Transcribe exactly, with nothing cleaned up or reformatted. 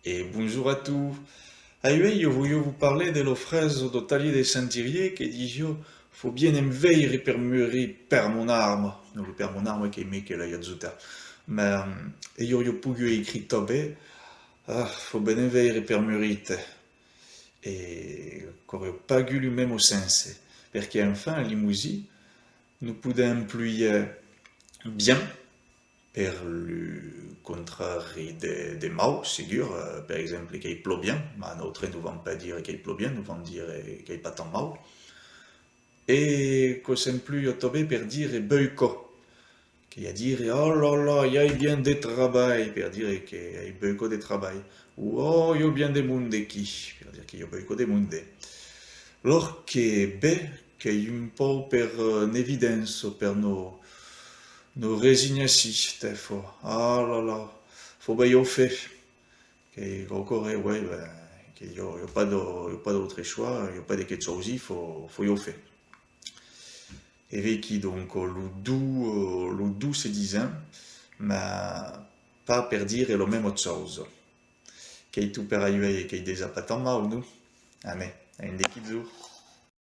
E bonjorn a tots. Auei, ieu voliu vos parlar de la frasa dau talhier de Sent Irier que disiá: fau bien en veire per murir per mon arma. Non, lo per mon arma qu'ei me que l'ai ajotat. Mas, e ieu, ieu poguiu escrire tanben: ah, fau ben en veire per murir. E qu'auriá pas agut lo mème sens, perque enfin, en lemosin, nos podem emploiar bien per lo contrari de, de mau, segur, eh, per exemple, qu'ei plan bien, mas nautres nos vam pas dire qu'ei plan bien, nos vam dire qu'ei pas tan mau. E quò s'emploia tanben per dire beucò, qu'ei a dire: oh là là, i a bien de trabalh, per dire que i a beucò de trabalh, o oh, i a bien de monde aquí, per dire que i a beucò de monde. Lors que be, qu'ei un pauc per, eh, n'evidença, per nos, nos resignar si, tè, fau, ah là là, fau ben ieu far. Que quauqua ren, ouais, ben, que i a, i a pas de, i a pas d'autre choix, i a pas de que chausir, fau, fau ieu far. E veiquí donc lo dos, eh, lo dos se disen, mas pas per dire la mèma chausa. Qu'ei tot per auei e qu'ei dejà pas tan mau, non? Anem, a un de quilhs jorns.